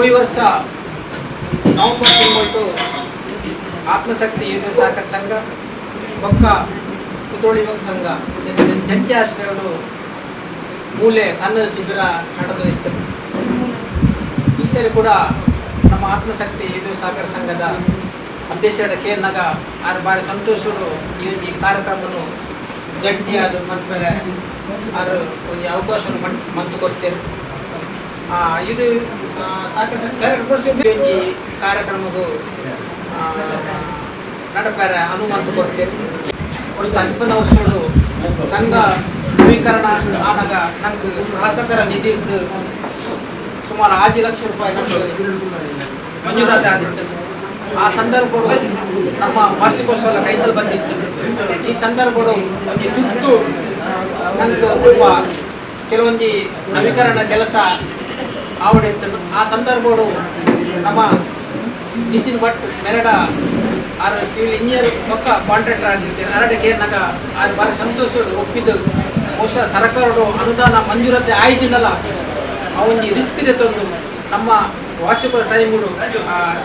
ಪೋಯಿ ವರ್ಷ ನವೆಂಬರ್ ತಿಂಗಳು ಆತ್ಮಶಕ್ತಿ ಯುವ ಸಹಕಾರ ಸಂಘ ಬೊಕ್ಕ ಕುದ್ರೋಳಿ ಯುವಕ ಸಂಘ ಜಂಟಿ ಆಶ್ರಯಡು ಮೂಲೆ ಕನ್ನಡ ಶಿಬಿರ ನಡೆದು ಇತ್ತು. ಈ ಸರಿ ಕೂಡ ನಮ್ಮ ಆತ್ಮಶಕ್ತಿ ಯುವ ಸಹಕಾರ ಸಂಘದ ಅಧ್ಯಕ್ಷರ ಕೇರ್ನಾಗ ಆರು ಬಾರಿ ಸಂತೋಷಡು ಈ ಈ ಕಾರ್ಯಕ್ರಮನು ಜಂಟಿಯಾದ ಮನ್ಪೆರೆ ಆರು ಒಂದು ಅವಕಾಶ ಮಂತು ಕೊಡ್ತೇವೆ. ಇದು ಸಹಕಾರ ಸಂಘ ಒಂಜಿ ಕಾರ್ಯಕ್ರಮಗೂ ನಡಪೆರೆ ಅನುಮಂತು ಕೊಡ್ತೇವೆ. ವರ್ಷ 50 ವರ್ಷಗಳು ಸಂಘ ನವೀಕರಣ ಆನಾಗ ನಂಗೆ ಶಾಸಕರ ನಿಧಿ ಸುಮಾರು 5 ಲಕ್ಷ ರೂಪಾಯಿ ನಂಗೆ ಮಂಜೂರಾತಿ ಆಗಿತ್ತು. ಆ ಸಂದರ್ಭಗಳು ನಮ್ಮ ವಾರ್ಷಿಕೋತ್ಸವ ಕೈತಲ್ ಬಂದಿತ್ತು. ಈ ಸಂದರ್ಭಗಳು ಒಂಜಿ ತುರ್ತು ನಂಗೆ ಒಬ್ಬ ಕೆಲವೊಂಜಿ ನವೀಕರಣ ಕೆಲಸ ಆವಡಿತ್ತು. ಆ ಸಂದರ್ಭಗಳು ನಮ್ಮ ನಿತಿನ್ ಭಟ್ ಮೆರಡ ಆರ್ ಸಿವಿಲ್ ಇಂಜಿನಿಯರ್ ಪಕ್ಕ ಕಾಂಟ್ರಾಕ್ಟರ್ ಆಗಿರ್ತಾರೆ. ಅರಡ ಕೇರ್ನಾಗ ಆರು ಬಾರಿ ಸಂತೋಷ ಒಪ್ಪಿದ್ದು ಬಹುಶಃ ಸರ್ಕಾರದ ಅನುದಾನ ಮಂಜೂರತೆ ಆಯ್ತಿನಲ್ಲ ಆ ಒಂಜಿ ರಿಸ್ಕ್ ಇದೆ ತಂದು ನಮ್ಮ ವಾರ್ಷಿಕ ಟೈಮುಡು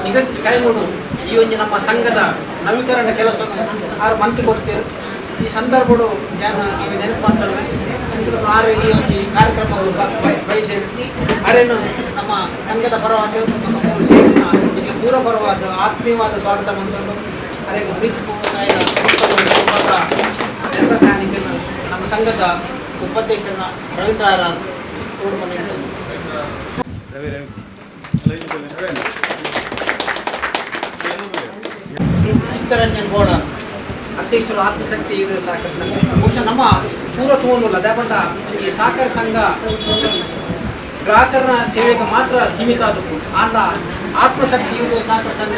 ನಿಗದಿ ಟೈಮುಡು ಈ ಒಂಜಿ ನಮ್ಮ ಸಂಘದ ನವೀಕರಣ ಕೆಲಸ ಆರು ಮಂತ್ ಕೊಡ್ತೀರು. ಈ ಸಂದರ್ಭಡು ಯಾನ ಅವೆ ನೆನಪು ಅಂತಲ್ಲ ಆರು ಈ ಒಂಜಿ ಕಾರ್ಯಕ್ರಮ ಬೈದೇರು. ಅರೇನು ನಮ್ಮ ಸಂಘದ ಪರವಾದ ಸೇರಿನ ಇಲ್ಲಿ ಪೂರ್ವ ಪರವಾದ ಆತ್ಮೀಯವಾದ ಸ್ವಾಗತ ಮಂತ್ರಗಳು ಅರೆಗೆ ಪ್ರೀತಿಪೂರ್ವಕ ನಮ್ಮ ಸಂಘದ ಉಪಾಧ್ಯಕ್ಷರ ರವೀಂದ್ರ ತೋಡು ಮನೆ ಚಿತ್ತರಂಜನ್ ಗೌಡ ಅಧ್ಯಕ್ಷರು ಆತ್ಮಶಕ್ತಿ ಇದು ಸಹಕಾರ ಸಂಘ. ಬಹುಶಃ ನಮ್ಮ ಪೂರ್ವ ತಗೊಂಡಿಲ್ಲ ಅದೇ ಒಂಜಿ ಸಹಕಾರ ಸಂಘ ಗ್ರಾಹಕರ ಸೇವೆಗೆ ಮಾತ್ರ ಸೀಮಿತ ಆದದ್ದು. ಆಂಡ ಆತ್ಮಶಕ್ತಿ ಯುವ ಸಹಕಾರ ಸಂಘ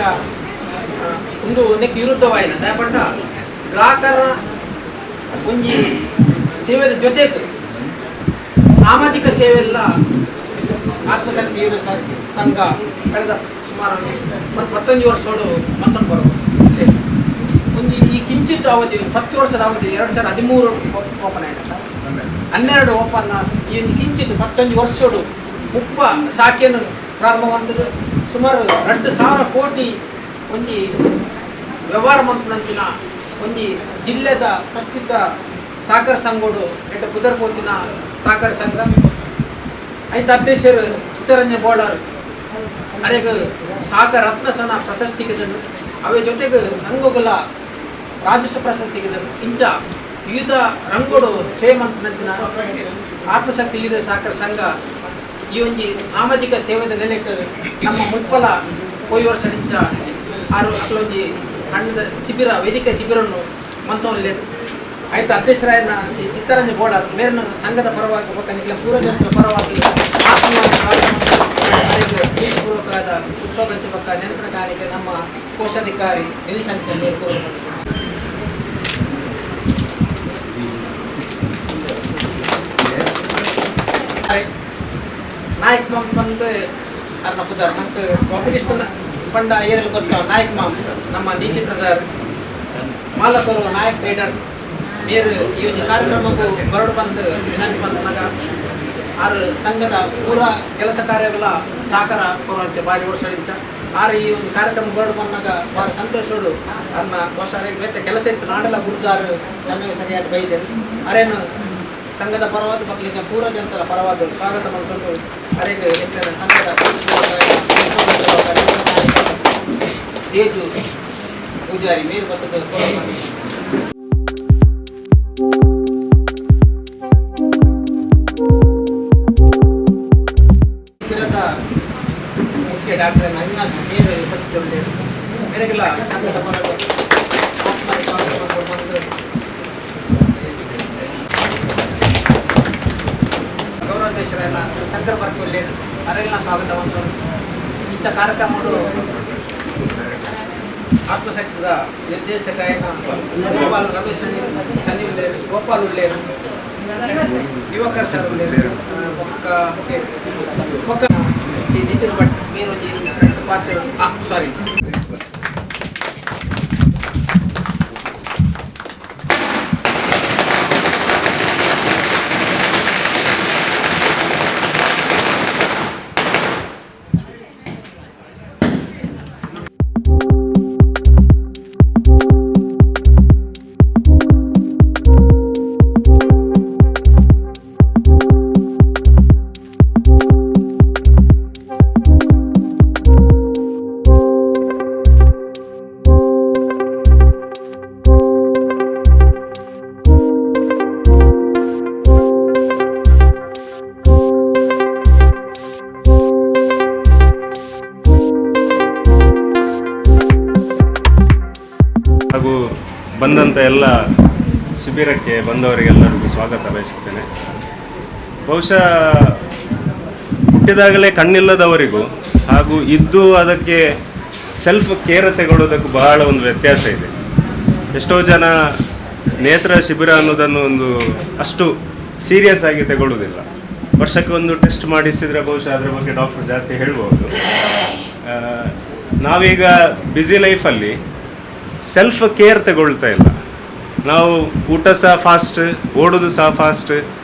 ಒಂದು ನೆಕ್ ವಿರುದ್ಧವಾಯಿನ ದಯಪಂಡ ಗ್ರಾಹಕರ ಒಂಜಿ ಸೇವೆದ ಜೊತೆಗೆ ಸಾಮಾಜಿಕ ಸೇವೆ ಎಲ್ಲ ಆತ್ಮಶಕ್ತಿ ಯುವ ಸಂಘ ಕಳೆದ ಸುಮಾರು 19 ವರ್ಷೋಡು ಮತ್ತೊಂದು ಬರೋದು ಒಂದು ಈ ಕಿಂಚಿತ್ ಅವಧಿ 10 ವರ್ಷದ ಅವಧಿ 2013 ಓಪನ್ ಆಯ್ತು, 12 ಓಪನ್. ಈ ಒಂದು ಕಿಂಚಿತ್ 19 ವರ್ಷೋಡು 30 ಶಾಖೆಯನ್ನು ಪ್ರಾರಂಭವಂಥದ್ದು. ಸುಮಾರು 2000 ಕೋಟಿ ಒಂಜಿ ವ್ಯವಹಾರ ಮಂತ್ನಂಚಿನ ಒಂಜಿ ಜಿಲ್ಲೆದ ಪ್ರಸಿದ್ಧ ಸಹಕಾರ ಸಂಘೋಡು ಎಡ್ಡ ಪುದರ್ಪೋತಿನ ಸಹಕಾರ ಸಂಘ. ಐತ ಅಧ್ಯಕ್ಷರು ಚಿತ್ತರಂಜನ್ ಬೋಳರ್ ಅರೆಗ್ ಸಹಕಾರ ರತ್ನಸನ ಪ್ರಶಸ್ತಿ ಗೆದ್ದನು. ಅವೇ ಜೊತೆಗೆ ಸಂಘಗಳ ರಾಜಸ್ವ ಪ್ರಶಸ್ತಿ ಗೆದ್ದನು. ಇಂಚ ವಿವಿಧ ರಂಗೋಡು ಸೇಮಂತನಂಚಿನ ಆತ್ಮಶಕ್ತಿ ಯುವ ಸಹಕಾರ ಸಂಘ ಈ ಒಂಜಿ ಸಾಮಾಜಿಕ ಸೇವೆದ ನೆಲೆಟ್ ನಮ್ಮ ಮುಪ್ಪಲ ಪೋಯಿ ವರ್ಷ ನಿಂಚ ಆರು ಅಕ್ಲೊಂಜಿ ಕಣ್ಣದ ಶಿಬಿರ ವೇದಿಕೆ ಶಿಬಿರನ್ನು ಮಂತವಲ್ಲಿ ಆಯ್ತು. ಅಧ್ಯಕ್ಷರಾಯನ ಶ್ರೀ ಚಿತ್ತರಂಜನ್ ಬೋಳರ್ ಮೇರನ ಸಂಘದ ಪರವಾಗಿ ಬೊಕ್ಕ ನಿಖಿಲ ಪೂರ್ವಜನ ಪರವಾಗಿ ಪ್ರೀತಿಪೂರ್ವಕವಾದ ಪುಷ್ಪಗಂಚ ಪಕ್ಕ ನೆನಪಿನ ಕಾಣಿಕೆ ನಮ್ಮ ಕೋಶಾಧಿಕಾರಿ ದಿನೇಶ್ ಅಂಚನ್ ನಾಯಕ್ ಮಾಮ್ ಬಂದು ಅರ್ನ ಪುದರ್ ನಂಗೆ ಕಾಂಪಿಟೇಷನ್ ಪಂಡ ಏರಲ್ಲಿ ಗೊತ್ತ ನಾಯಕ್ ಮಾಮ್ ನಮ್ಮ ನೀಚಿ ಬ್ರದರ್ ಮಾಲಕರು ನಾಯಕ್ ಟ್ರೇಡರ್ಸ್ ಮೇರು ಈ ಒಂದು ಕಾರ್ಯಕ್ರಮಕ್ಕೂ ಬರಡು ಬಂದು ವಿನಂತಿ ಬಂದಾಗ ಆರು ಸಂಘದ ಪೂರ ಕೆಲಸ ಕಾರ್ಯಗಳ ಸಹಕಾರ ಕೊರುವಂತೆ ಬಾರಿ ವರ್ಷ ಆರು ಈ ಒಂದು ಕಾರ್ಯಕ್ರಮ ಬರಡು ಬಂದಾಗ ಭಾರಿ ಸಂತೋಷಡು ಅನ್ನ ಬಹುಶಃ ಬೇತೆ ಕೆಲಸ ಇತ್ತು ನಾಡೆಲ್ಲ ಗುರುದಾರು ಸಮಯ ಸರಿಯಾದ ಬೈದೆ ಅರೇನು ಸಂಘದ ಪರವಾದ ಮಕ್ಕಳಿಗೆ ಪೂರ ಜನತರ ಪರವಾದ ಸ್ವಾಗತ ಮಾಡಿಕೊಂಡು ಅರೆಗೆ ಸಂಘದ ತೇಜು ಪೂಜಾರಿ ಮೇರು ಬತ್ತದ ಮುಖ್ಯ ಡಾಕ್ಟರ್ ಅವಿನಾಶ್ ಮೇರು ಉಪಸ್ಥಿತರಿದ್ದರು. ಮೇರೆಗೆಲ್ಲ ಸಂಘದ ಪರವಾಗಿ ಸ್ವಾಗತ ಮಾಡಿಕೊಂಡು ಗೌರವಾಧ್ಯಕ್ಷರೆಲ್ಲ ಶಂಕರ್ ಬರ್ಕೊಲ್ಲಿ ಅರೆಲ್ಲ ಸ್ವಾಗತವನ್ನು. ಇಂಥ ಕಾರ್ಯಕ್ರಮಗಳು ಆತ್ಮಶಕ್ತಿದ ನಿರ್ದೇಶಕರಾಯನ ಗೋಪಾಲ್ ರಮೇಶ್ ಸನ್ನಿ ಉಳ್ಳೇರು, ಗೋಪಾಲ್ ಉಳ್ಳೇರು, ಯುವಕರ್ ಸರ್ ಉಳ್ಳೇರು, ಬೊಕ್ಕ ಬೊಕ್ಕ ಶ್ರೀ ನಿತಿನ್ ಭಟ್ ಮೇರೋಜಿ ಪಾತ್ರ ಸಾರಿ ಬಂದಂಥ ಎಲ್ಲ ಶಿಬಿರಕ್ಕೆ ಬಂದವರಿಗೆಲ್ಲರಿಗೂ ಸ್ವಾಗತ ಬಯಸುತ್ತೇನೆ. ಬಹುಶಃ ಹುಟ್ಟಿದಾಗಲೇ ಕಣ್ಣಿಲ್ಲದವರಿಗೂ ಹಾಗೂ ಇದ್ದು ಅದಕ್ಕೆ ಸೆಲ್ಫ್ ಕೇರ್ ತಗೊಳ್ಳೋದಕ್ಕೂ ಬಹಳ ಒಂದು ವ್ಯತ್ಯಾಸ ಇದೆ. ಎಷ್ಟೋ ಜನ ನೇತ್ರ ಶಿಬಿರ ಅನ್ನೋದನ್ನು ಒಂದು ಅಷ್ಟು ಸೀರಿಯಸ್ ಆಗಿ ತಗೊಳ್ಳೋದಿಲ್ಲ. ವರ್ಷಕ್ಕೆ ಒಂದು ಟೆಸ್ಟ್ ಮಾಡಿಸಿದರೆ ಬಹುಶಃ ಅದರ ಬಗ್ಗೆ ಡಾಕ್ಟರ್ ಜಾಸ್ತಿ ಹೇಳ್ಬೋದು. ನಾವೀಗ ಬ್ಯುಸಿ ಲೈಫಲ್ಲಿ ಸೆಲ್ಫ್ ಕೇರ್ ತಗೊಳ್ತಾ ಇಲ್ಲ. ನಾವು ಊಟ ಸಹ ಫಾಸ್ಟ್, ಓಡೋದು ಸಹ ಫಾಸ್ಟ್,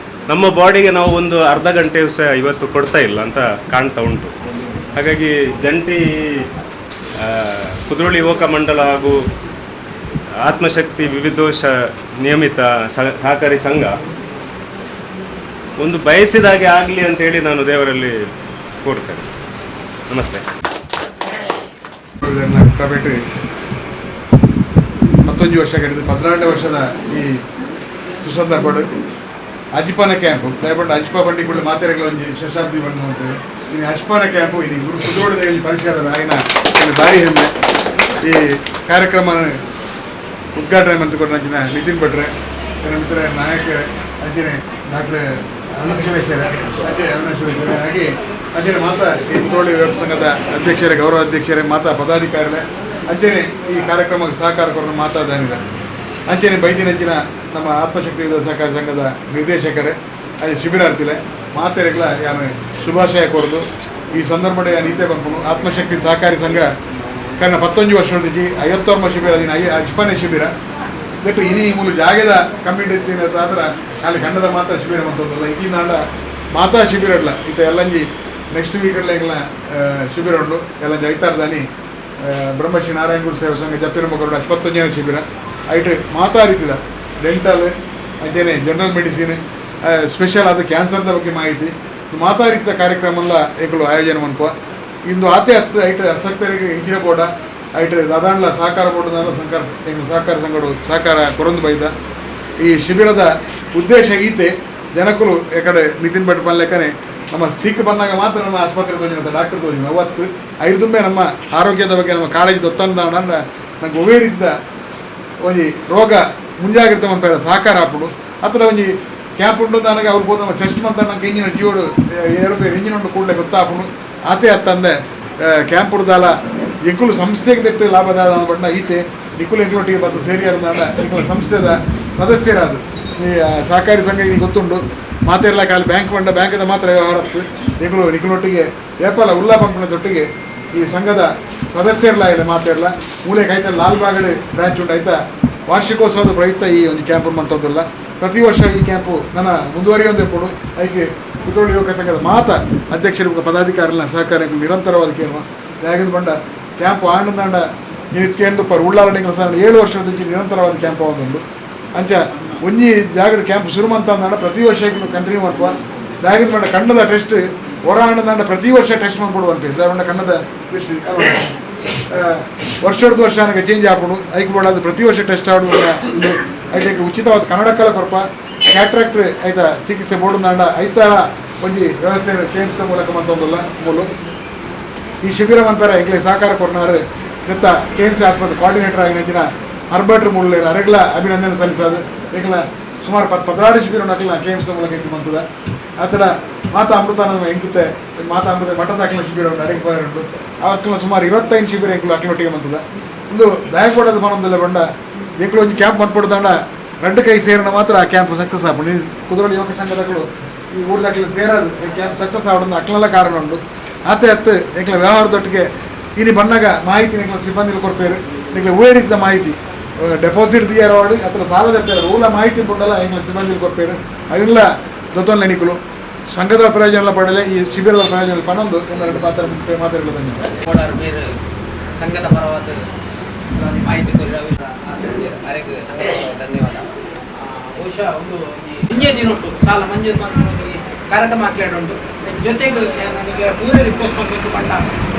ನಮ್ಮ ಬಾಡಿಗೆ ನಾವು ಒಂದು ಅರ್ಧ ಗಂಟೆ ಸಹ ಇವತ್ತು ಕೊಡ್ತಾ ಇಲ್ಲ ಅಂತ ಕಾಣ್ತಾ ಉಂಟು. ಹಾಗಾಗಿ ಜಂಟಿ ಕುದ್ರೋಳಿ ಯುವಕ ಮಂಡಳ ಹಾಗೂ ಆತ್ಮಶಕ್ತಿ ವಿವಿಧೋಷ ನಿಯಮಿತ ಸಹಕಾರಿ ಸಂಘ ಒಂದು ಬಯಸಿದಾಗೆ ಆಗಲಿ ಅಂತೇಳಿ ನಾನು ದೇವರಲ್ಲಿ ಕೋರ್ತೇನೆ. ನಮಸ್ತೆ. ಪ್ರೈವೇಟ್ 11 ವರ್ಷ ಕಡಿದು 12 ವರ್ಷದ ಈ ಸುಸಂದರ್ಭಡು ಅಜಿಪಾನ ಕ್ಯಾಂಪು ದಯಪಂಡು ಅಜಿಪ ಬಂಡಿಗಳು ಮಾತೆರೆಗಳ ಒಂಜಿ ಶತಾಬ್ದಿ ಬಂದು ಅಂತೇಳಿ ಇನ್ನು ಅಜ್ಪಾನ ಕ್ಯಾಂಪು ಇನ್ನು ಗುರು ಕುದ್ರೋಳಿದ ಇಲ್ಲಿ ಪರಿಚಯದ ఆయన ಭಾರಿ ಹೆಮ್ಮೆ. ಈ ಕಾರ್ಯಕ್ರಮ ಉದ್ಘಾಟನೆ ಮಂತ್ರಿ ನಿತಿನ್ ಭಟ್ರೆ, ಮಿತ್ರ ನಾಯಕರೇ, ಅಂಚನೆ ಡಾಕ್ಟರ್ ಅರುಣೇಶ್ವರೇಶ್ವರ ಅಜಯ್ ಅರುಣೇಶ್ವರೇಶ್ವರ, ಹಾಗೆ ಅಂಚನೆ ಮಾತಾ ಈ ಕುದ್ರೋಳಿ ಯುವಕ ಸಂಘದ ಅಧ್ಯಕ್ಷರೇ, ಗೌರವ ಅಧ್ಯಕ್ಷರೇ, ಮಾತಾ ಪದಾಧಿಕಾರಿಗಳೇ, ಅಂಚನೆ ಈ ಕಾರ್ಯಕ್ರಮಕ್ಕೆ ಸಹಕಾರ ಕೊಡಲು ಮಾತಾದಾನಿಲ್ಲ ಅಂಚನೆ ಬೈದಿನಂಚಿನ ನಮ್ಮ ಆತ್ಮಶಕ್ತಿ ಸಹಕಾರ ಸಂಘದ ನಿರ್ದೇಶಕರೇ, ಅದೇ ಶಿಬಿರಾರ್ಥಿಲೆ ಮಾತೆರೆಗಳ ಯಾನು ಶುಭಾಶಯ ಕೊರದು. ಈ ಸಂದರ್ಭ ನೀತೆ ಬಂಪುನು ಆತ್ಮಶಕ್ತಿ ಸಹಕಾರಿ ಸಂಘ ಕಾರಣ 19 ವರ್ಷ 50 ಶಿಬಿರ ದಿನ ಅಜ್ಪಾನೆ ಶಿಬಿರ that ಇನಿ ಮೂಲು ಜಾಗದ ಕಮ್ಯುನಿಟಿ ಆದ್ರೆ ಅಲ್ಲಿ ಕನ್ನಡ ಮಾತ್ರ ಶಿಬಿರ ಮಂತೊಂದಲ್ಲ ಈ ನಾಡ ಮಾತಾ ಶಿಬಿರ ಅಲ್ಲ ಈತ ಎಲ್ಲಂಜಿ ನೆಕ್ಸ್ಟ್ ವೀಕ್ ಎಂಗ್ಲ ಶಿಬಿರ ಉಂಡು ಎಲ್ಲಂಜಿ ಐತಾರದಾನಿ ಬ್ರಹ್ಮಶ್ರೀ ನಾರಾಯಣ ಗುರು ಸೇವಾ ಸಂಘ ಜಪ್ಪಿನ ಮಗರುಡ 21 ಶಿಬಿರ ಐಟ್ ಮಾತಾ ರೀತಿದ ಡೆಂಟಲ್ ಅಂಚನೆ general medicine special ಆದ ಕ್ಯಾನ್ಸರ್ದ ಬಗ್ಗೆ ಮಾಹಿತಿ ಮಾತಾ ರೀತಿಯ ಕಾರ್ಯಕ್ರಮ ಎಲ್ಲ ಏಕಲು ಆಯೋಜನೆ ಮನ್ಪ ಇಂದು ಆತೆ ಹತ್ತು ಐಟ್ ಆಸಕ್ತರಿಗೆ ಇಂಜಿನ ಬೋರ್ಡ ಐಟ್ ದಾದಾಂಡ್ಲ ಸಹಕಾರ ಬೋರ್ಡ್ದಲ್ಲ ಸಂಕಾರ ಸಹಕಾರ ಸಂಘಡು ಸಹಕಾರ ಕೊರೊಂದು ಬೈದ. ಈ ಶಿಬಿರದ ಉದ್ದೇಶ ಈತೆ ಜನಕುಲು ಎಕಡೆ ನಿತಿನ್ ಭಟ್ ಪನ್ಲೆಕ್ಕನೆ ನಮ್ಮ ಸೀಕ್ ಬಂದಾಗ ಮಾತ್ರ ನಮ್ಮ ಆಸ್ಪತ್ರೆ ತೋಜಿನ ಡಾಕ್ಟರ್ ತೋಜಿನ ಅವತ್ತು ಐದುಂಬೆ ನಮ್ಮ ಆರೋಗ್ಯದ ಬಗ್ಗೆ ನಮ್ಮ ಕಾಳಜಿ ದೊತ್ತಂದ ನಂಗೆ ಒವೇ ರೀತಿಯ ಒಂಜಿ ರೋಗ ಮುಂಜಾಗ್ರತೆ ಮನ್ಪೆರ ಸಹಕಾರ ಆಪುಂಡು. ಅತ್ರ ಒಂಜಿ ಕ್ಯಾಂಪ್ ಉಂಡು ನನಗೆ ಅವ್ರು ಹೋದ ನಮ್ಮ ಟೆಸ್ಟ್ ಮಂತ ನಂಗೆ ಇಂಜಿನ ಜೀವಡು ಏರುಪೇರು ಇಂಜಿನ್ ಉಂಡು ಕೂಡಲೇ ಗೊತ್ತಾಪುಂಡು. ಆತೆ ಅತ್ತಂದೆ ಕ್ಯಾಂಪ್ ಉಡ್ದಾಲ ಎಂಕುಲು ಸಂಸ್ಥೆಗೆ ತೆಟ್ಟು ಲಾಭದಾದ ಬಣ್ಣ ಈತೆ ನಿಕುಲು ಎಂಕುಲೊಟ್ಟಿಗೆ ಬತ್ತ ಸೇರಿಯಾರ್ದಾಂಡ ಎಂಕುಲ ಸಂಸ್ಥೆದ ಸದಸ್ಯರಾದ ಈ ಸಹಕಾರಿ ಸಂಘ ಇದು ಗೊತ್ತುಂಡು ಮಾತೆರ್ಲ ಖಾಲಿ ಬ್ಯಾಂಕ್ ಬಂಡ ಬ್ಯಾಂಕದ ಮಾತ್ರ ವ್ಯವಹಾರ ಎಂಕುಲು ನಿಕುಲೊಟ್ಟಿಗೆ ಏಪಲ ಉಲ್ಲಾ ಪಂಪನದೊಟ್ಟಿಗೆ ಈ ಸಂಘದ ಸದಸ್ಯರ್ಲ ಇಲ್ಲ ಮಾತೆರ್ಲ ಮೂಲೆ ಆಯ್ತಾ ಲಾಲ್ಬಾಗಡೆ ಬ್ರಾಂಚ್ ಉಂಟು ಆಯ್ತಾ ವಾರ್ಷಿಕೋತ್ಸವದ ಪ್ರಯುಕ್ತ ಈ ಒಂದು ಕ್ಯಾಂಪ್ ಮಂತದ್ದಲ್ಲ. ಪ್ರತಿ ವರ್ಷ ಈ ಕ್ಯಾಂಪು ನನ್ನ ಮುಂದುವರಿಯೊಂದೇ ಕೊಡು ಅದಕ್ಕೆ ಕುದ್ರೋಳಿ ಯುವಕ ಸಂಘದ ಮಾತ ಅಧ್ಯಕ್ಷರು ಪದಾಧಿಕಾರಿಗಳ ಸಹಕಾರ ನಿರಂತರವಾದ ಕೇಳುವ ಯಾಕಂದ್ರೆ ಬಂಡ ಕ್ಯಾಂಪು ಆಂಡಂದಾಂಡ ಕೇಂದ್ರ ಪರ್ ಉಳ್ಳಾಲಡಿಂಗಳ ಸಹ 7 ವರ್ಷದ ನಿರಂತರವಾದ ಕ್ಯಾಂಪ್ ಒಂದುಂಡು. ಅಂಚ ಒಂಜಿ ಜಾಗದ ಕ್ಯಾಂಪ್ ಶುರು ಮಂತಂದಾಂಡ ಪ್ರತಿ ವರ್ಷ ಕಂಟಿನ್ಯೂ ಮಾಡ್ಪ ಜಾಗದ ಬಂಡ ಕಣ್ಣದ ಟೆಸ್ಟ್ ಹೊರ ಆಂಡದಾಂಡ ಪ್ರತಿ ವರ್ಷ ಟೆಸ್ಟ್ ಮಾಡ್ಕೊಡುವ ಅಂತ ಬಂಡ ಕಣ್ಣದ ದೃಷ್ಟಿ ವರ್ಷದ ವರ್ಷ ನನಗೆ ಚೇಂಜ್ ಆಪುಂಡು ಐಕ್ ಬೋಡಾದ ಪ್ರತಿ ವರ್ಷ ಟೆಸ್ಟ್ ಆಡುವ ಐಟಕ್ಕೆ ಉಚಿತವಾದ ಕನ್ನಡಕ್ಕಲ ಕೊರಪ ಕ್ಯಾಟ್ರಾಕ್ಟ್ ಆಯ್ತಾ ಚಿಕಿತ್ಸೆ ಬೋರ್ಡ್ ಐತಾ ಒಂಜಿ ವ್ಯವಸ್ಥೆ ಕೆ ಮೂಲಕ ಮಂತೊಂದಲ್ಲ ಮೂಲು ಈ ಶಿಬಿರ ಮಂತರ ಎಂಗ್ಲೆ ಸಹಕಾರ ಕೊರ್ನಾರು ದತ್ತ K M C ಆಸ್ಪತ್ರೆ ಕೋಆರ್ಡಿನೇಟರ್ ಆಗಿನ ದಿನ ಹರ್ಬರ್ಟ್ ಮೂಲ ಅರೆಗ್ಲ ಅಭಿನಂದನೆ ಸಲ್ಲಿಸೋದು. ಎಂಗ್ಲ ಸುಮಾರು 16 ಶಿಬಿರ ನಕಲ K M C ಮೂಲಕ ಎಂಕ್ ಮಂತದ ಆತಡ ಮಾತಾ ಅಮೃತಾನಂದ ಎಂಕಿತೆ ಮಾತಾ ಅಮೃತ ಮಠದ ಅಕ್ಲ ಶಿಬಿರ ಉಂಟು ಅಡಿಗೆ ಉಂಟು ಅಕ್ಲ ಸುಮಾರು 25 ಶಿಬಿರ ಎಂಕ್ಲು ಅಕ್ಲೊಟ್ಟಿಗೆ ಮಂತದ ಒಂದು ಬ್ಯಾಗ್ ಕೊಡೋದು ಮನೊಂದಲ್ಲ ಬಂಡ ಎಂಕ್ಲು ಒಂಜಿ ಕ್ಯಾಂಪ್ ಮನ್ಪೊಡ್ದಾಂಡ ರಡ್ಡು ಕೈ ಸೇರಣ ಮಾತ್ರ ಆ ಕ್ಯಾಂಪ್ ಸಕ್ಸಸ್ ಆಪುಂಡು. ಈ ಕುದ್ರೋಳಿ ಯುವಕ ಸಂಘದಗಳು ಈ ಊರ್ದಕ್ಲು ಸೇರೋದು ಕ್ಯಾಂಪ್ ಸಕ್ಸಸ್ ಆವಡೊಂದು ಅಕ್ಲೆಲ್ಲ ಕಾರಣ ಉಂಡು. ಆತೆ ಹತ್ತು ಎಂಕ್ಲ ವ್ಯವಹಾರದೊಟ್ಟಿಗೆ ಇನಿ ಬಣ್ಣಗ ಮಾಹಿತಿ ಎಂಕ್ಲ ಸಿಬ್ಬಂದಿಲು ಕೊರ್ಪೇರು ಎಂಕ್ಲ ಒವ್ವೇ ರೀತಿಯ ಮಾಹಿತಿ ಡೆಪಾಸಿಟ್ ದಿಯರವಾಡು ಅಥವಾ ಸಾಲದ ಊಲ ಮಾಹಿತಿ ಪುಂಡಲ ಎಂಕ್ಲ ಸಿಬ್ಬಂದಿಲು ಕೊರ್ಪೇರು ಅವೆಲ್ಲ ದೊತ್ತೊಲ್ಲ ನಿಕುಲು ಸಂಘದ ಪ್ರಯೋಜನ ಪಡಲೆ ಈ ಶಿಬಿರದ ಪ್ರಯೋಜನ ಪನ್ನೊಂದು ಎರಡು ಪಾತ್ರ ಮಾತಾಡಲು ಧನ್ಯವಾದ. ಸಂಘದ ಪರವಾದ ಮಾಹಿತಿ ಅರೆಗೆ ಸಂಘದ ಧನ್ಯವಾದ. ಬಹುಶಃ ಒಂದು ಒಂಜೇ ದಿನ ಉಂಟು ಸಾಲ ಮಂಜೂರು ಮಾಡ್ಕೊಂಡು ಈ ಕಾರ್ಯಕ್ರಮ ಹಾಕ್ಲೇಡ್ ಉಂಟು. ಜೊತೆಗೆ ನನಗೆ ಪೂರ ರಿಕ್ವೆಸ್ಟ್ ಮಾಡಬೇಕು ಪಂಡ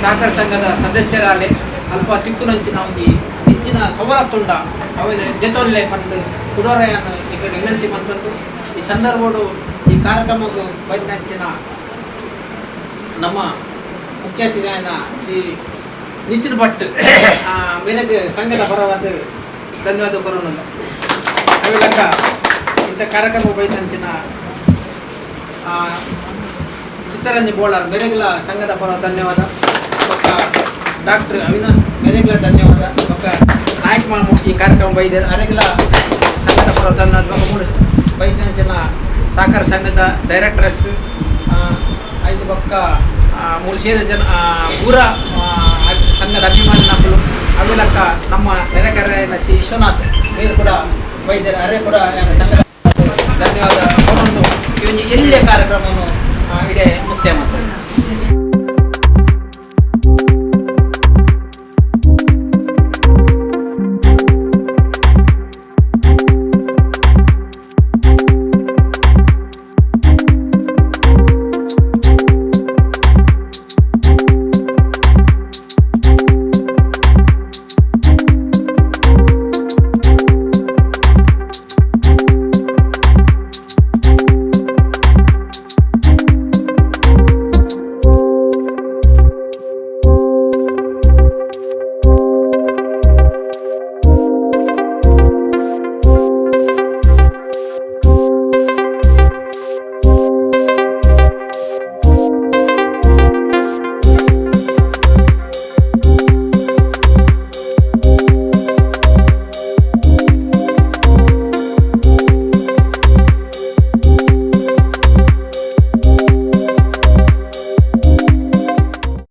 ಸಹಕಾರ ಸಂಘದ ಸದಸ್ಯರಾಲೆ ಅಲ್ಪ ತಿಕ್ಕುನಂಚಿನ ಒಂಜಿ ಹೆಚ್ಚಿನ ಸವಲತ್ತುಂಡ ಅವೆಲ್ಲ ಜೊತೆಲ್ಲೇ ಪಂಡು ಕುಡೋರಯನ್ನು ಈ ಕಡೆ ವಿನಂತಿ ಮಂತುಂಟು. ಈ ಸಂದರ್ಭಡು ಈ ಕಾರ್ಯಕ್ರಮಕ್ಕೆ ಬಂದಂಚಿನ ನಮ್ಮ ಮುಖ್ಯ ಅತಿಥಿಯಾದ ಶ್ರೀ ನಿತಿನ್ ಭಟ್ ಮೇರೆಗೆ ಸಂಘದ ಪರವಾದ ಧನ್ಯವಾದ ಕೊರೋನಲ್ಲ. ಅವಿಲಕ್ಕ ಇಂಥ ಕಾರ್ಯಕ್ರಮ ಬೈತಂಚಿನ ಚಿತ್ತರಂಜಿ ಬೋಳಾರ್ ಮೇರೆಗ್ಲ ಸಂಘದ ಪರ ಧನ್ಯವಾದ. ಬೊಕ್ಕ ಡಾಕ್ಟರ್ ಅವಿನಾಶ್ ಮೇರೆಗ್ಲ ಧನ್ಯವಾದ. ಬೊಕ್ಕ ನಾಯಕ್ ಮಾಮು ಈ ಕಾರ್ಯಕ್ರಮ ಬೈದರು, ಅರೆಗ್ಲ ಸಂಘದ ಪರ ಧನ್ಯವಾದ. ಬೊಕ್ಕ ಮೂಡು ಬೈದಂಚಿನ ಸಹಕಾರ ಸಂಘದ ಡೈರೆಕ್ಟರ್ಸ್ ಐದು ಬೊಕ್ಕ ಮೂಲು ಸೇರಿ ಜನ ಪೂರ ಸಂಘದ ಅಭಿಮಾನಿನಕುಲು, ಅವಿಲಕ್ಕ ನಮ್ಮ ನೆರೆಕರೆಯ ಶ್ರೀ ವಿಶ್ವನಾಥ್ ಮೇರು ಕೂಡ ಬೈದರು, ಅರೆ ಕೂಡ ಸಂಘದ ಧನ್ಯವಾದ. ಅವರೊಂದು ಈ ಒಂದು ಎಲ್ಲಿಯ ಕಾರ್ಯಕ್ರಮವನ್ನು ಇಡೇ ಮುಕ್ತಾಯ ಮಾಡ್ತಾರೆ.